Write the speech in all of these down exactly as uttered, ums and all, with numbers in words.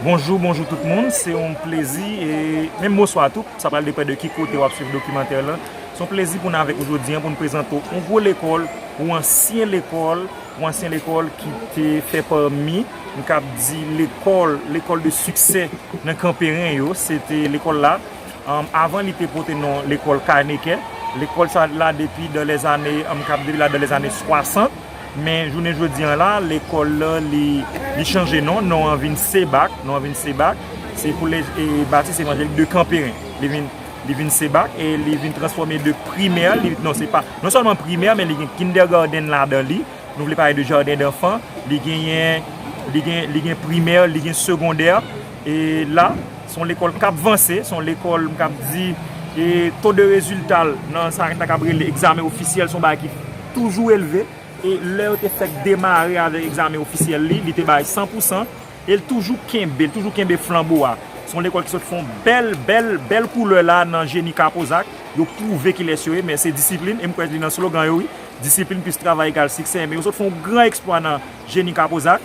Bonjou, bonjou tout moun. Se yon plezi e menm bonswa tou. Sa pral depann de ki kote w ap swiv dokimantè lan. Se yon plezi pou n avèk ou jodi a pou n prezante w yon gwo lekòl, yon ansyen lekòl, yon ansyen lekòl ki te fè pami, m kab di, lekòl, lekòl de siksè nan Kanperen yo. Se te lekòl la. Ann, avan li te pote non lekòl Kanekè. Lekòl sa la depi dan lèzane, ann, m kab di la dan lèzane swasant. Men jounen jodi an la, lekòl la, li, li chanje non. Non an vin Sebak. Non an vin Sebak. Se Collège Baptiste Évangélique de Kanperen. Li vin, li vin Sebak e li vin transfòme de primè. Li, non, se pa, non sèlman primè, men li gen kindergarten ladan li. Nou vle pale de jaden danfan. Li genyen, li gen, li gen primè, li gen segondè. E la, se yon lekòl k ap vanse, se yon lekòl, m kab di, e to de rezilta l nan sa n ta kab rele egzamen ofisyèl, se yon bagay ki toujou elve. E lè yo te fèk demare avèk egzamen ofisyèl li, li te bay san pou san. E l toujou kenbe, l toujou kenbe flanbo a. Se yon lekòl ki sot fè yon bèl, bèl, bèl koulè la nan jeni Kapozak. Yo pwouve kilès yo ye, men se disiplin, e m kwè li nan slogan yo, wi. Disiplin plis travay egal siksè. Men yo sot fè yon gran eksplwa nan jeni Kapozak.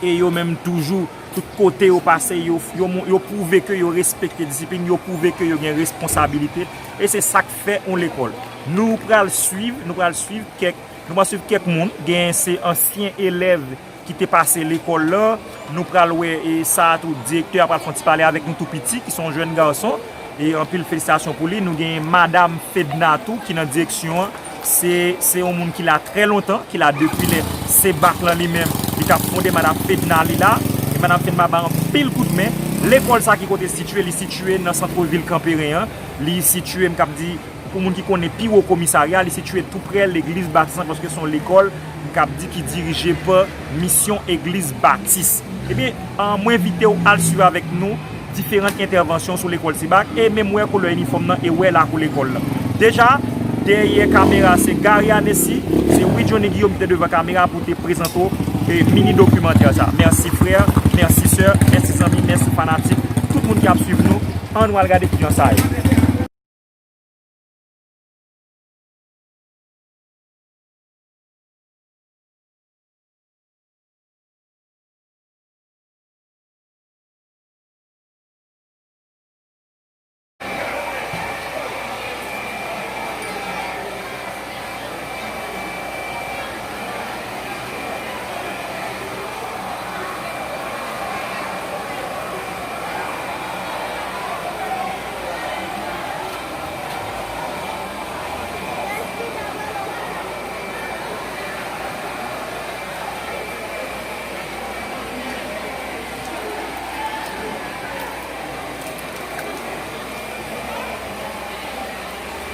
E yo menm toujou, tout kote yo pase, yo, yo, yo pwouve ke yo respekte disiplin, yo pwouve ke yo gen responsabilite. E se sa k fè yon lekòl. Nou pral swiv, nou pral swiv kèk, nou pral swiv kèk moun. Gen se ansyen elèv ki te pase lekòl la. Nou pral wè e sa a tou, direktè a pral fè yon ti pale avèk nou tou piti, ki se yon jèn gason. E anpil felisitasyon pou li. Nou gen Madam Fedna tou ki nan direksyon an. Se, se yon moun ki la trè lontan, ki la depi lè Sebak lan li menm, li t ap fonde. Madam Fedna, li la. E Madam Fedna bay anpil kout men. Lekòl sa ki kote sitiye, li sitiye nan sant vil Kanperen an. Li sitiye, m kab di, pou moun ki konnen pi wo komisarya, li sitiye tou prè legliz Batis lan, paske se yon lekòl, m kab di, ki dirije pa Misyon Egliz Batis. Ebyen, an, mwen envite w al swiv avèk nou diferan entèvansyon sou lekòl Sebak, e menm wè koulè inifòm nan, e wè lakou lekòl la. Deja, dèyè kamera, se Gary Anesi, se Wi Johnny Guillaume ki te devan kamera pou te prezante w, e, mini dokimantè sa. Mèsi frè, mèsi sè, mèsi zanmi, mèsi fanatik, tout moun ki ap swiv nou. An nou al gade kijan sa ye.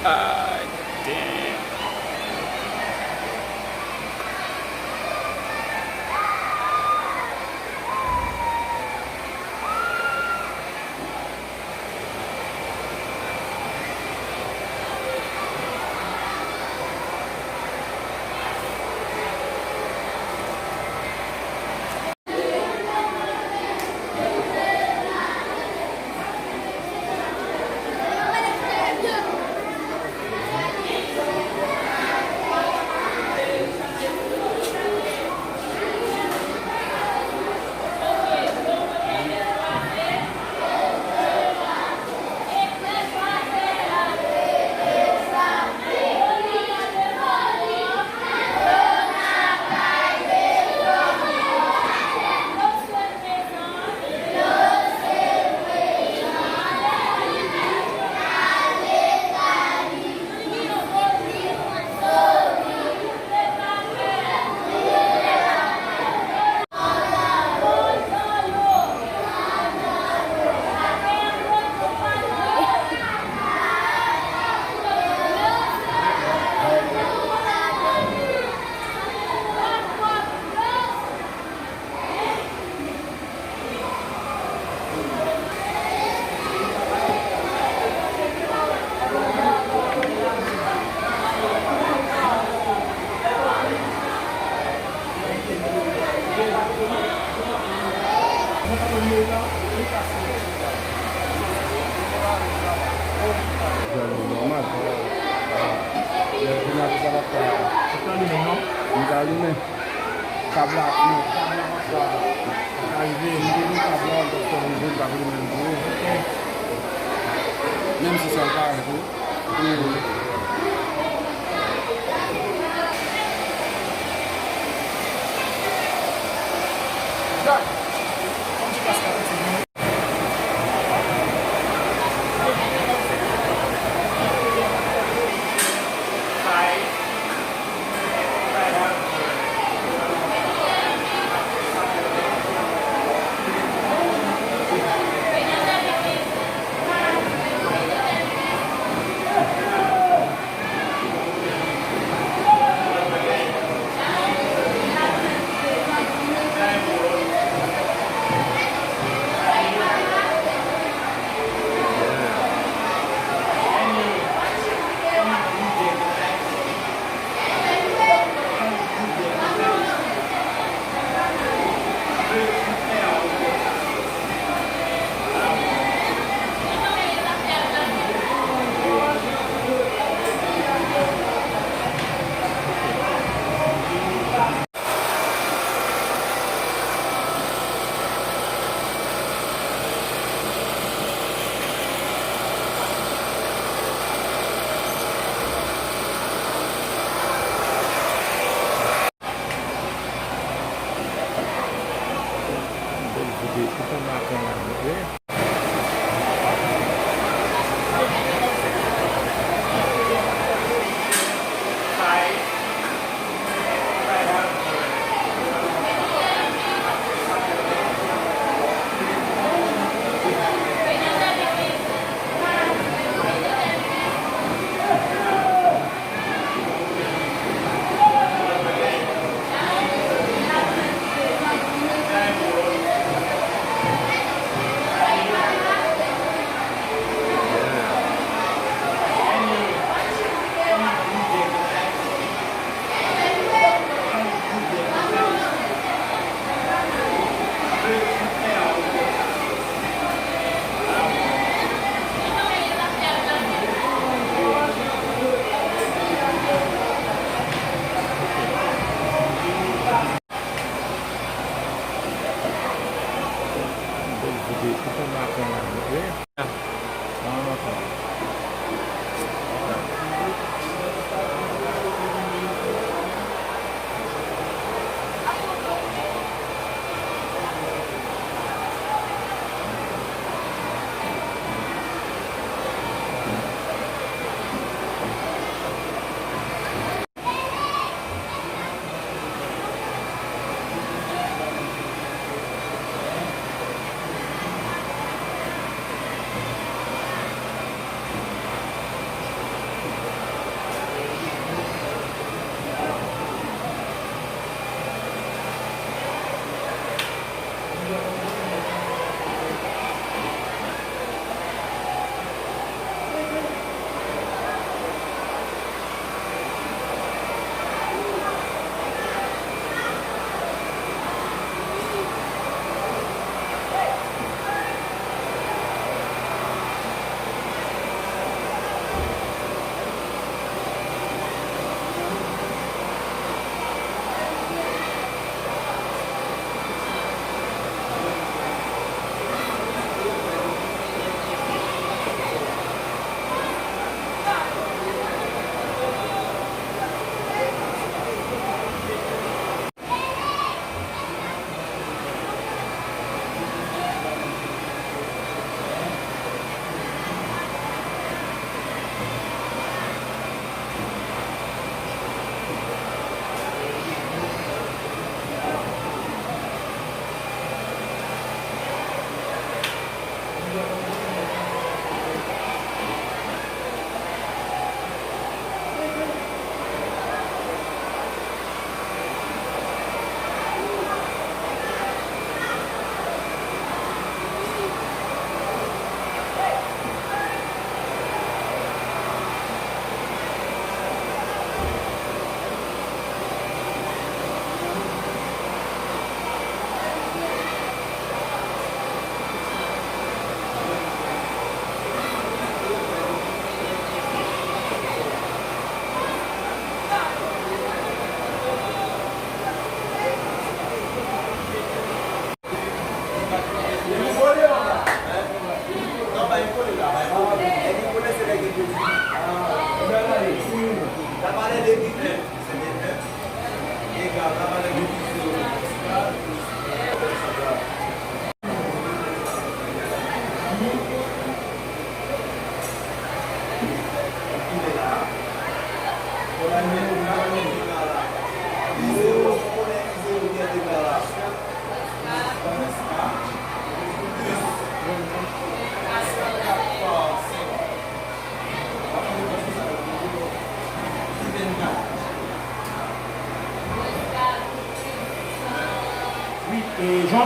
Ah, damn. Nòmal. Lè kounye a, sa va fè. Ou ta limen, non? M ta limen. Tab la, non, tab la pa fè. Rive, m te gen tab la, dòktè rive, m t ap remèt l pou ou. Menm si sa l pa rive, pou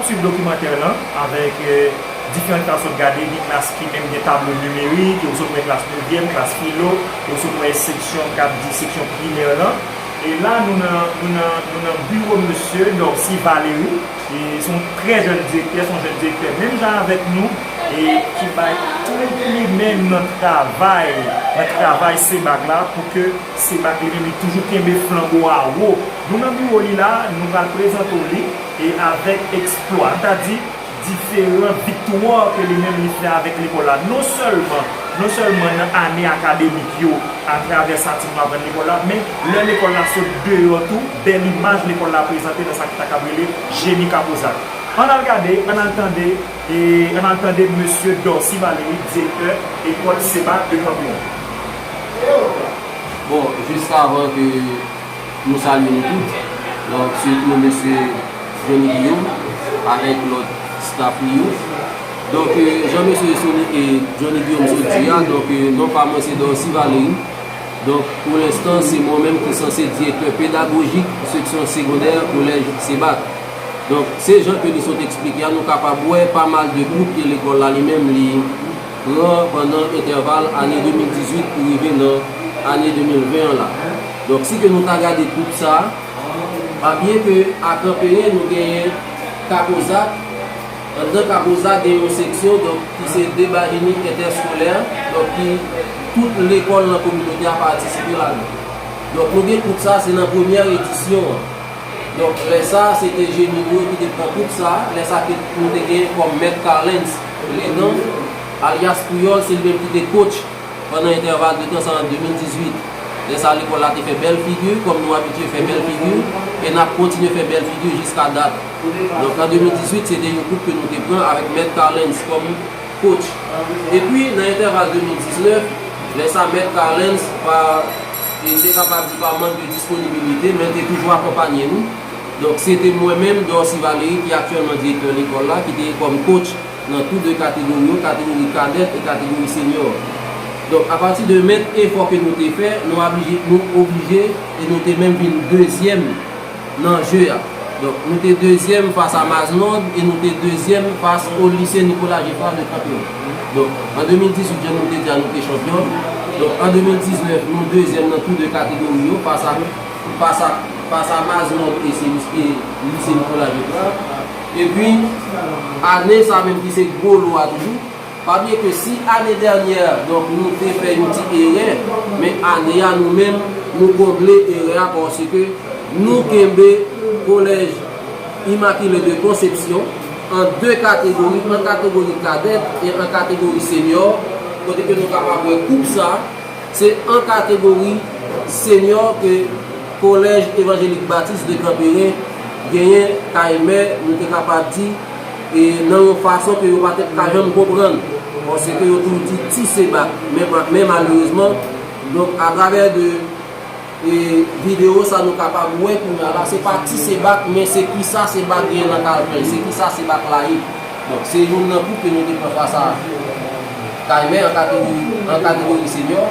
Swiv dokimantè lan avèk, eh, diferan klas w ap gade, gen klas ki menm gen tablo nimerik, yo sot wè klas nevyèm, klas filo, yo sot wè seksyon, k ap di seksyon primè lan. E la, nou nan, nou nan, nou nan biwo mesye Dorcy Valéry. E se yon trè jèn direktè, se yon jèn direktè menm jan avèk nou, e ki bay tout li menm nan travay, nan travay Sebak la, pou ke Sebak li menm li toujou kenbe flanbo a wo. Nou nan biwo li la, nou pral prezante w li, e avèk eksplwa, m ta di, diferan viktwa ke li menm li fè avèk lekòl la. Non sèlman, non sèlman nan ane akademik yo, atravè sa timoun aprann lekòl la, men lè lekòl la sot deyò tou, bèl imaj lekòl la prezante nan sa ki ta kab rele Jeni Kapozak. Ann al gade, ann al tande, e ann al tande mesye Dorcy Valéry, direktè ekòl Sebak de Kanperen. Bon, jiskavan ke nou salye nou tout, donk, sitou mesye Johnny Guillaume avèk lòt staff li yo. Donk, euh, jan mesye Sony e Johnny Guillaume sot di a, donk, euh, non pa mwen se Dorcy Valéry. Donk, pou lenstan, se mwen menm ki sanse direktè pedagojik seksyon segondè kolèj Sebak. Donk, se jan ke li sot eksplike a, nou kapab wè pa mal de kout ke lekòl la li menm li pran pandan entèval ane de mil dizuit pou rive nan ane de mil ven an la. Donk, si ke nou ta gade kout sa, pa byen ke a Kanperen nou genyen Kapozak, anndan Kapozak gen yon seksyon, donk, ki se deba jeni entèskolè, donk, ki tout lekòl nan kominote a patisipe ladan. Donk, nou gen kout sa, se nan premyè edisyon an. Donk, lè sa, se te jeni nou yo ki te pran kout sa, lè sa ke nou te gen kòm mèt Carlens Ledan, alyas Pouyòl, se li menm ki te coach pandan entèval de tan sa an de mil dizuit. Lè sa, lekòl la te fè bèl figi, kòm nou abitye fè bèl figi, e n ap kontinye fè bèl figi jiska dat. Donk, an de mil dizuit, se te yon kout ke nou te pran avèk mèt Carlens kòm coach. Epi, nan entèval de mil diznèf, lè sa, mèt Carlens, pa, e m te kapab di pa mank de disponibilite, men te toujou akonpanye nou. Donk, se te mwen menm, Dorcy Valéry, ki aktyèlman direktè lekòl la, ki te kòm coach nan tou de kategori yo, kategori kadèt e kategori senyò. Donk, apati de mèt efò ke nou te fè, nou ablije, nou oblije e nou te menm vin dezyèm nan je a. Donk, nou te dezyèm fas a Mazenòd e nou te dezyèm fas o lise Nicolas Geffrard de Kanperen. Donk, an de mil dizuit, jan nou te di a, nou te chanpyon. Donk, an de mil diznèf, nou dezyèm nan tou de kategori yo, fas a, fas a, fas a Mazenòd e se lise, e lise Nicolas Geffrard. Epi, ane sa menm ki se gwo lo a toujou, pa bliye ke si ane dènyè, donk, nou te fè yon ti erè, men ane a, nou menm, nou konble erè a, paske nou kenbe Kolèj Immaculée de Conception an de kategori, an kategori kadèt e an kategori senyò, kote ke nou kapab wè koup sa, se an kategori senyò ke Kolèj Evanjelik Batis de Kanperen genyen kay mè, nou te kapab di, e nan yon fason ke yo pa t ka janm konprann, paske yo toujou di ti Sebak, men, men malerezman, donk, atravè de e videyo sa nou kapab wè kounye a la, se pa ti Sebak, men se kisa Sebak gen nan Kalpèn, se kisa Sebak la ye. Donk, se youn nan koup ke nou te pran fas a Kaymè an kategori, an kategori senyò.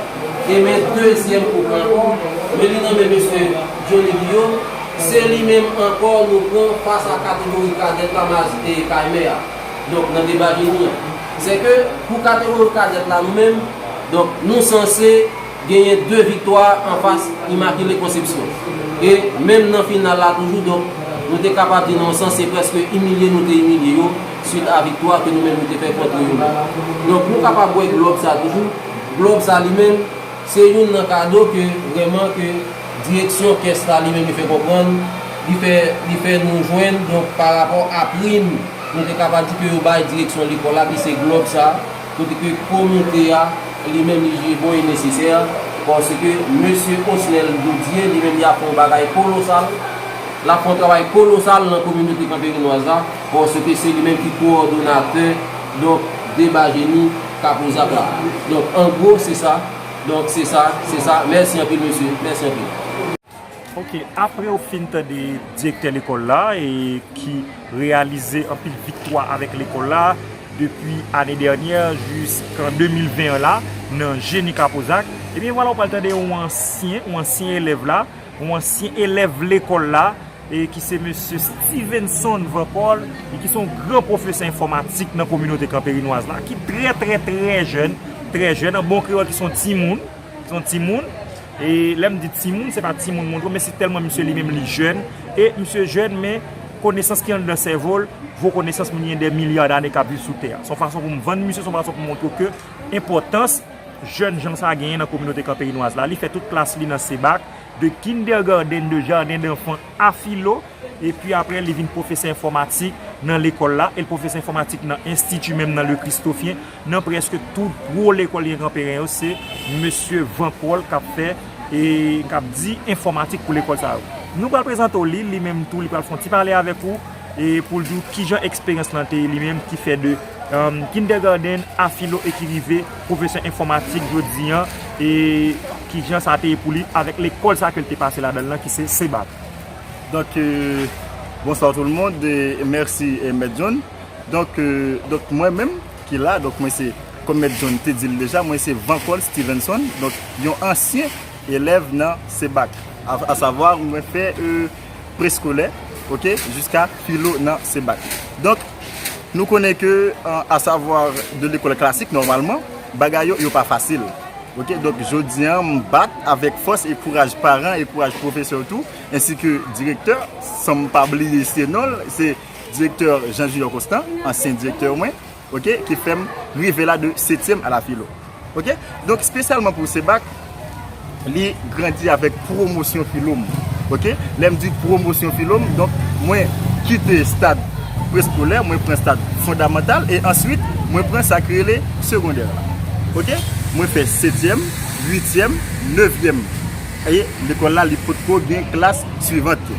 E men dezyèm koup la ankò, men li nan men mesye Johnny Guillaume, se li menm ankò nou pran fas a kategori kadèt la, Maz-, e Kaymè a. Donk, nan deba jeni an. Se ke pou kategori kadèt la, nou menm, donk, nou sanse genyen de viktwa anfas Immaculée Conception. E menm nan final la toujou, donk, nou te kapab di nan yon sans se prèske imilye nou te imilye yo, swit a viktwa ke nou menm nou te fè kont yo. Donk, nou kapab wè glòb sa toujou. Glòb sa li menm, se youn nan kado ke vrèman ke direksyon kès la li menm li fè konprann, li fè, li fè nou jwenn, donk, pa rapò a prim, nou te kapab di ke yo bay direksyon lekòl la, ki se glòb sa, kote ke komite a, li menm li jije bon e nesesè, paske mesye Osnel Dodier, li menm li ap fè yon bagay kolosal, l ap fè yon travay kolosal nan kominote kanperinwaz la, paske se li menm ki kowòdonatè, donk, deba jeni Kapozak la. Donk, an gwo, se sa. Donk, se sa, se sa. Mèsi anpil, mesye. Mèsi anpil. Ok, apre w fin tande direktè lekòl la e ki reyalize anpil viktwa avèk lekòl la depi ane dènyè jiskan de mil ven an la nan jeni Kapozak, ebyen vwala w pral tande yon ansyen, yon ansyen elèv la, yon ansyen elèv lekòl la, e ki se mesye Stevenson Van Paul, e ki se yon gran pwofesè enfòmatik nan kominote kanperinwaz la, ki trè, trè, trè jèn, trè jèn, an bon kreyòl, ki se yon timoun, ki se yon timoun. E lè m di timoun, se pa timoun mwen twò, men se tèlman misye li menm li jèn, e misye jèn, men konesans ki anndan sèvo l vo konesans moun ki gen dè milya dane k ap viv sou tè a. Se yon fason pou m vann misye, se yon fason pou m montre w ke enpòtans jèn jan sa genyen nan kominote kanperinwaz la. Li fè tout klas li nan CEBAC, de kindergarten, de jaden danfan a filo, epi apre li vin pwofesè enfòmatik nan lekòl la, e l pwofesè enfòmatik nan enstiti menm nan Le Christophien, nan prèske tout gwo lekòl ki gen Kanperen yo, se mesye Van Paul k ap fè, e k ap di enfòmatik pou lekòl sa yo. Nou pral prezante w li, li menm tou, li pral fè yon ti pale avèk ou, e pou l di w kijan eksperyans lan te ye li menm, ki fè de, um, kindergarten a filo e ki rive pwofesè enfòmatik jodi an, e kijan sa te ye pou li avèk lekòl sa ke l te pase ladan l lan, ki se CEBAC. Donk, euh, bonsoir tout le monde, e mèsi, e Mèt John. Donk, euh, donk mwen menm ki la, donk mwen se, kòm Mèt John te di l deja, mwen se Van Paul Stevenson, donk yon ansyen elèv nan CEBAC. A, a savwa, mwen fè, euh, preskolè, oke, jiska filo nan CEBAC. Donk, nou konnen ke, euh, a savwa de lekòl klasik, nòmalman, bagay yo, yo pa fasil. Oke, donk, jodi an, m bat avèk fòs e kouraj paran e kouraj pwofesè tou, ensi ke direktè, san m pa bliye se non l, se direktè Jean Junior Constant, ansyen direktè mwen, oke, ki fè m rive la de setyèm a la filo. Oke? Donk, espesyalman pou CEBAC, li grandi avèk pwomosyon filo m. Oke? Lè m di pwomosyon filo m, donk, mwen kite stad preskolè, mwen pran stad fondamantal, e answit, mwen pran sa k rele segondè la. Oke? Mwen fè setyèm, uityèm, nevyèm. E lekòl la, li potko gen klas swivan yo.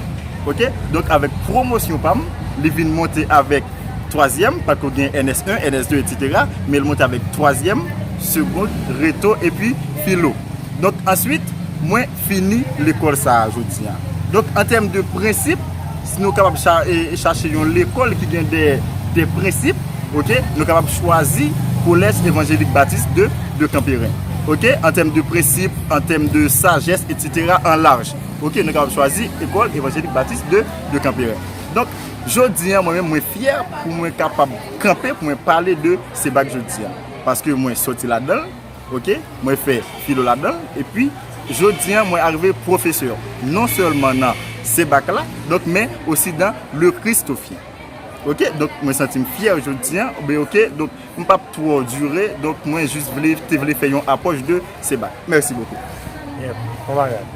Oke? Donk, avèk pwomosyon pa m, li vin monte avèk twazyèm, potko gen N S en, N S de, etsetera, men l monte avèk twazyèm, segond, reto, epi filo. Donk, answit, mwen fini lekòl sa a jodi a. Donk, an tèm de prensip, si nou kapab cha-, e, chache yon lekòl ki gen de, de prensip, oke, nou kapab chwazi Collège Évangélique Baptiste de, de Kanperen. Oke, an tèm de prensip, an tèm de sajès, etsetera, an laj. Oke, nou kapab chwazi École Évangélique Baptiste de, de Kanperen. Donk, jodi an, mwen menm, mwen fyè pou mwen kapab kanpe, pou mwen pale de CEBAC jodi an. Paske mwen soti ladan l, oke, mwen fè filo ladan l, epi jodi an, mwen arive pwofesè. Non sèlman nan CEBAC la, donk, men osi nan Le Christophien. Oke, donk, mwen santi m fyè jodi an, men oke, donk, m p ap twò dire, donk, mwen jis vle, te vle fè yon apwòch de CEBAC. Mèsi bokou. Yep, bon bagay.